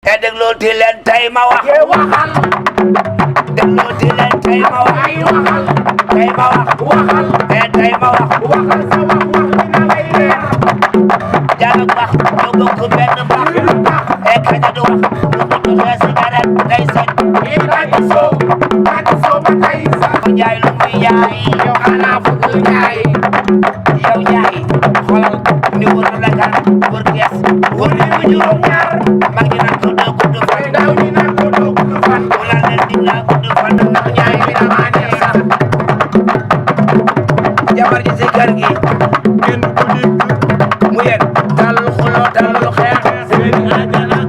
te déglooti leen tey ma wax. waxal. déglooti leen tey ma wax. ay waxal. tey ma wax. waxal. tey ma wax. waxal sa wax dina lay leer. jàng wax ñu bokk benn bax. kaña du wax lu mu joxe cigarette day set. tàgg soo ba tey sax. ko jaay lu muy jaay. yow xanaa fukk jaay. yow jaay xoolal ni wër la kan wër gees wër ni mu juróom ñaar mag ñi naan ko doo gudd fan ndaw ñi naan ko doo gudd fan. mu naan leen dig naa gudd fan ndax jaay bi dama neex sax. jabar ji si kër gi kenn du ko dégg. mu yéen talul xuloo talul xeex seen àjjana.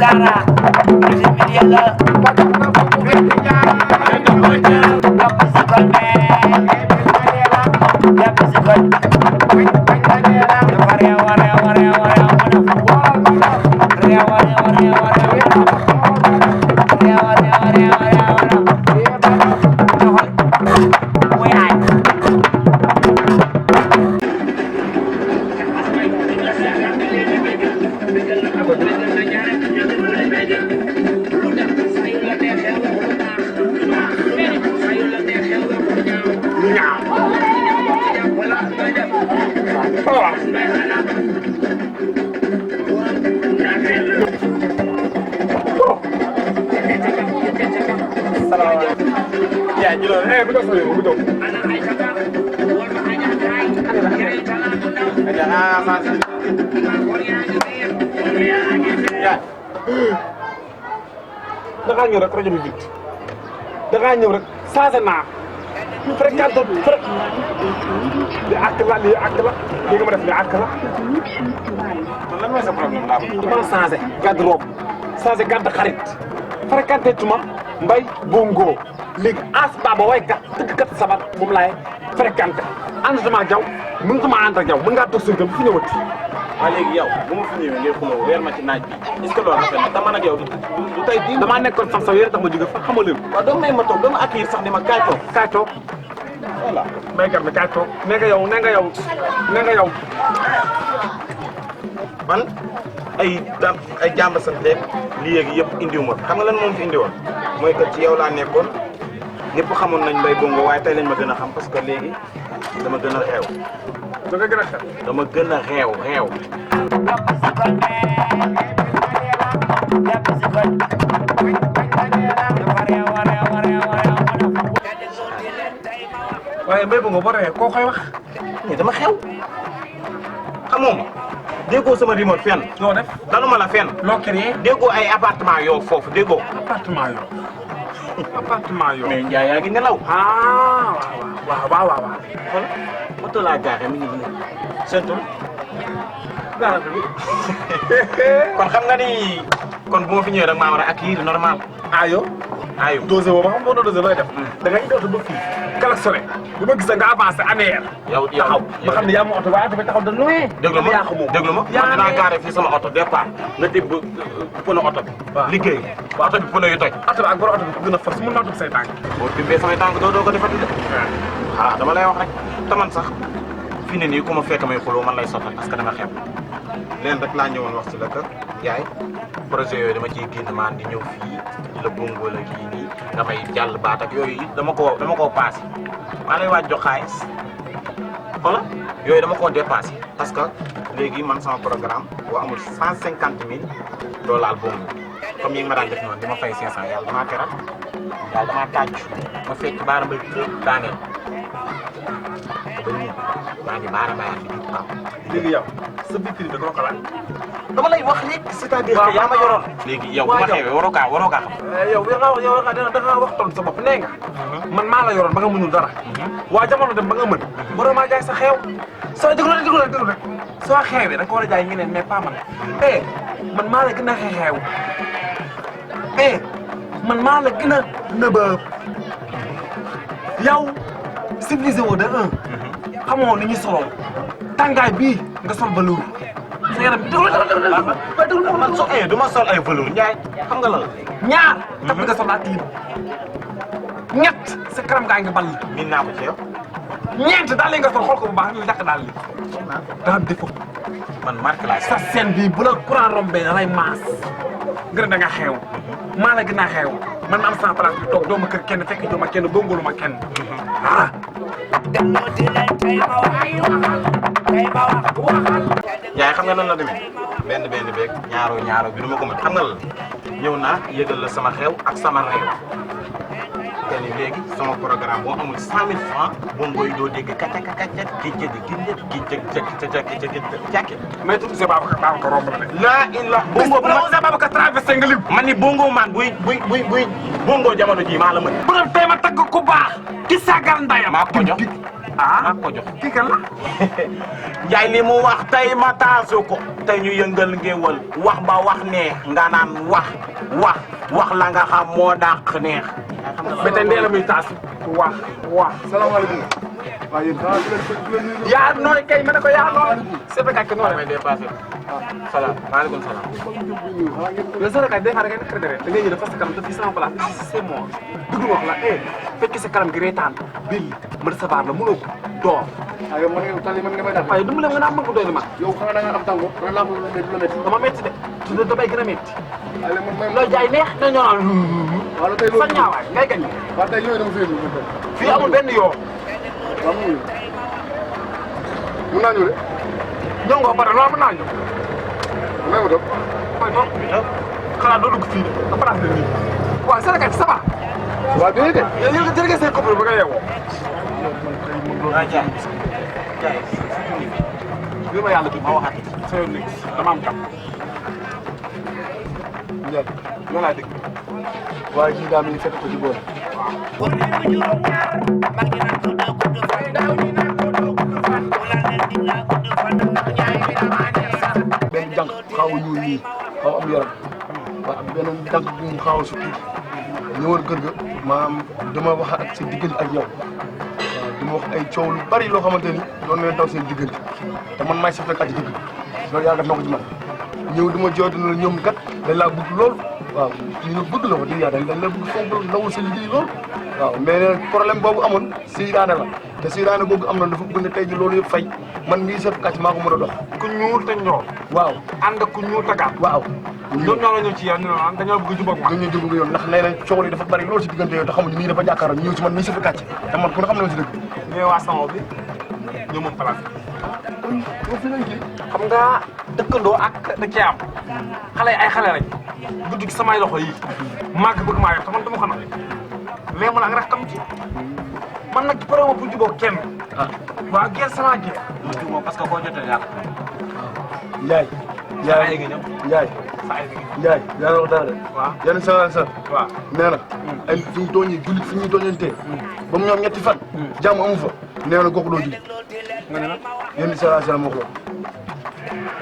Zara monsieur Midié la bakk na fu mu fekk jaar. kenn du ko jaar. jàpp si kon mais jàpp si kon dafa réew a réew a réew a réew mu def réew a réew a réew a réew réew a réew a réew a réew mu yaay yaa ngi doon bu doon sori bu doon. da ngaa ñëw rek rajo bi vite da ngaa ñëw rek changé naa fréquente li àkk la lii àkk la lii nga ma def li àkk la. man lan mooy sa problème laa bëgg. dama changé garde-robe changé garde xarit fréquenté tuma mbay bongo léegi as baba waykat tëggkat sabar moom laay fréquenté ànduma ak yow mënutuma ànd ak yow mën ngaa toog sa kër fi ñëwati. waaw léegi yow bu ma fi ñëwee ngay xuloo weer ma ci naaj bi est-ce que loolu rafet na te man ak yow du tey bii. damaa nekkoon fan sax yéen tax ma jóge fa xamal leen. waaw doo may ma toog doo ma accueillir sax ni ma kaay toog. kaay toog voilà. may gar mi kaay toog nee nga yow nee nga yow nee nga yow. man ay jàmba santeeg lii yeegi yëpp indiwu ma xam nga lan moom fi indiwoon mooy que ci yow laa nekkoon ñëpp xamoon nañ Mbaye Bongo waaye tey lañ ma gën a xam parce que léegi dama gën a xeew. da nga gën a xew. dama gën a xeew. jàpp si kon jàpp si kon dafa réew a réew a réew a réew mu def te déglooti leen tey ma wax. waaye Mbaye Bongo boo reyee koo koy wax. mais dama xew xamoo ma déggoo sama remote fenn. loo def daluma la fenn. loo créé. déggoo ay appartement yow foofu déggoo. appartement yoo. appartement yoo. mais Ndiaye yaa ngi nelaw. ah waaw. xool oto laa gaare mi ngi nii seetul. daanaka bi. kon xam nga ni kon bu ma fi ñëwee rek maa war a accueillir normal. ayo. ayo dosé boobu xam nga boo dosé looy def. da ngay indi oto ba fii. klaxonné bu ma gis nga avancé anéer. yow taxaw ma xam ne yaa ma oto waaye oto bi taxaw da loin. déglu ma yaa ko moom déglu ma man dinaa gaare fii sama oto départ nga tibb pono oto bi. waaw liggéey oto bi pono yu toj. oto bi ak borom oto bi gën a force mën naa toog say tànk. boo tibbee samay tànk doo ko defati de. waaw dama lay wax rek te man sax fii ne nii ku ma fekk may xuloo man lay sottal parce que dama xeeb leen rek laa ñëwoon wax ci la que yaay projet yooyu dama ciy génn maan di ñëw fii di la bongo la kii nii nga may jàll baat ak yooyu dama koo passé maa lay waaj jox xaalis xoola yooyu dama koo dépassé parce que léegi man sama programme boo amul 150 000 doo laal bongo comme yi nga ma daan def noonu di ma fay 500 yàlla damaa teral yàlla damaa tàcc ma fekk baara mbay daaneel ba nii maa ngi baara mbayaat bi waaw. léegi yow sa vitrine bi doo ko laaj. dama lay wax rek c'est-à-dire que yaa ma yoroon. léegi yow bu ma xewee waroo kaa xam. yow da nga wax toon sa bopp nee nga. man maa la yoroon ba nga mënul dara. waa jamono dem ba nga mën. waroo maa jaay sa xeew. soo déglu rek soo xeewee da nga ko war a jaay ñeneen mais pas man. man maa la gën a xeew. man maa la gën a nëbëb. yow civilisé woo de un. xamoo ni ñu soloo tàngaay bii nga sol velours sa yaram bi déglu man du ma sol ay velours Ndiaye xam nga la ñaar tap nga sol naa tilim ñett sa kanam gaa ngi ball miin naa ko ci yow ñeent daal li nga sol xool ko bu baax ñu dàq daal li daa am défaut man marque laa sa scène bi bu la courant rombee da lay maas nga ne da nga xeew maa la gën a xeew man ma am sama place bi toog doo ma kër kenn fekk doo ma kenn bëngulu ma kenn ah delloo di leen tey ma wax tey ma waxal yaay xam nga nan la demee benn beeg ñaaro bi du ma ko mën xam nga la ñëw naa yëgal la sama xew ak sama réew te ni léegi sama programme boo amul 100 000 francs bongo yi doo dégg kàcce kàcce kii mais tout c'est Babacar romb na de laa illa bongo bu la Babacar traversé nga lim man ni bongo man buy bongo jamono ji maa la mën bu doon tey ma tagg ku baax ki sagal ndayam maa ko jox ah maa ko jox kii kan la Njaay li mu wax tey ma taasu ko tey ñu yëngal ngéwal wax ba wax neex nga naan wax la nga xam moo dàq neex ba tey ndee la muy taas wax salaamaaleykum. waaw yéen yaa nooy kay ma ne ko yaa nooy c'est vrai que nooy may dépassé salaam maaleykum salaam le seul cas des fois da ngay nekk da ngay ñëw dafa sa kanam te fii sama place ici c'est moi dugg wax la fekk sa kanam gi reetaan bil ma recevoir la mënoo ko door ah yow man nga may def. waaye du mu leen nga naan mën ko doy na ma yow xanaa da nga am tàngoor. xanaa laa bëgg a métti. dama métti de te damay gën a métti allez man may. looy jaay neex na ñoo naan waaw tey loolu sa ñaawaay ngay gañ waaw tey yooyu dama fi yëngu. fii amul benn yoo waaw mu ngi mun naa ñëw de. ñoo ngoo bare loolu mën naa ñëw may ma def. mooy toog xanaa doo dugg fii de nga place de nii waaw Sénégal ça va waaw déedéet de. yow nga jërëjëf say copain ba nga yeewoo waa Njaay li ma yàlla tudd ma waxati sa yoon nekk dama am kam Ndiaye. loolu laa dégg waaye kii daa mel ni fekk ko ci boole. góor ñi bu juróom ñaar mag ñi naan ko doo gudd fan daaw ñi naan ko doo gudd fan wala leen di naa gudd fan ndax ñaay bi dama neex benn jànq xaw a ñuul nii xaw am yaram waaw ak beneen jànq bu mu xaw a surtout ñëwoon kër ga maanaam dama wax ak sa diggante ak yow waaw dama wax ay coow lu bari loo xamante ni doon na daw seen diggante te man maay chef de quartier dëgg loolu yàlla def na ko ci man ñëw dama jooytu ne la ñoom kat dañ laa bëgg lool waaw ñu ne bëgg la wax dëgg yàlla dañ la bëgg fonk la nawul sa liggéey lool waaw mais problème boobu amoon seytaane la te seytaane googu am na dafa bëgg ne tey ji loolu yëpp fay man mii chef de quartier maa ko mën a dox ku ñuul te ñoo waaw ànd ak ku ñuul te gàtt waaw ñoom ñoo la ñëw ci yow ñu naan dañoo bëgg jubóog ma ñun ñu jóg yoon ndax nee nañ coow li dafa bari loolu si diggante yow te xamuñu nii dafa jàkkaarloo ñëw si man mii chef de quartier te man ku ne xam na ma si dëgg ñooy waa sama bi ñoo moom place fi nañ kii xam nga dëkkandoo ak da cee am xale yi ay xale lañ guddi gi samay loxo yi màgg bëgg maa yor te man dama ko nag léegi ma nag rek kam ci man nag pare ma pour jubóog kenn waaw gerte sama gerte jubóo parce que koo jotee yàlla Ndiaye saa yi nga ñëw Ndiaye saa yi nga ñëw Ndiaye yaa ngi wax dara de waaw yenn sa waaw nee na ay fi ñu tooñee jullit fi ñuy tooñantee ba mu ñoom ñetti fan jàmm amu fa nee na kooku doo jullit nga ne nag yéen di sala moo ko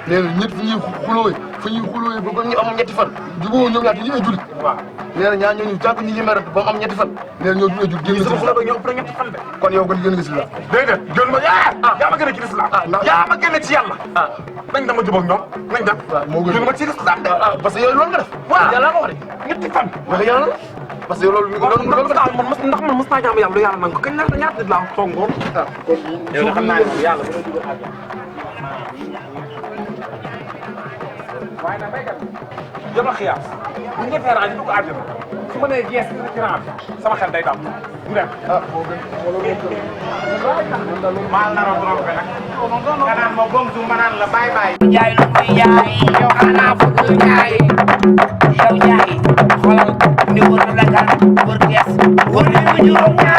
nee na ñett fi ñuy xulóoyee ba ñu am ñetti fan jubóo ñoom ñaar ñu ay jullit waaw nee na ñaar ñooñu jàpp ñi mer ba mu am ñetti fan nee na ñoo du ay jullit génn sama si xulóo ba ñoo ëpp na ñetti fan de kon yow kon génn nga si la déedéet gën ma yaa ma gën a ci lislaam yaa ma gën a ci yàlla nañ dama jubóog ñoom nañ dem waaw moo gën gën ma ci lislaam de parce que yow loolu nga def waaw yàlla ko wax de ñetti fan wax yàlla la parce que loolu loolu nga def ndax man mos naa jaamu yàlla yàlla nangu ko kañ ñaata nit laa tongoor yow de xam naa ne yàlla waaye nag béykat bi jëm a xiyaas bu ñu defee rajo dugg àjjana su ma nee jees dina ci rajo sama xel day dal du dem. maa la naroon trop nag. nga naan ma bom su ma naan la bàyyi bàyyi. Njaay lu muy jaay yow xanaa bëgg njaay yow njaay xoolal ni wër la gan wër gees wër li mu juróom ñaar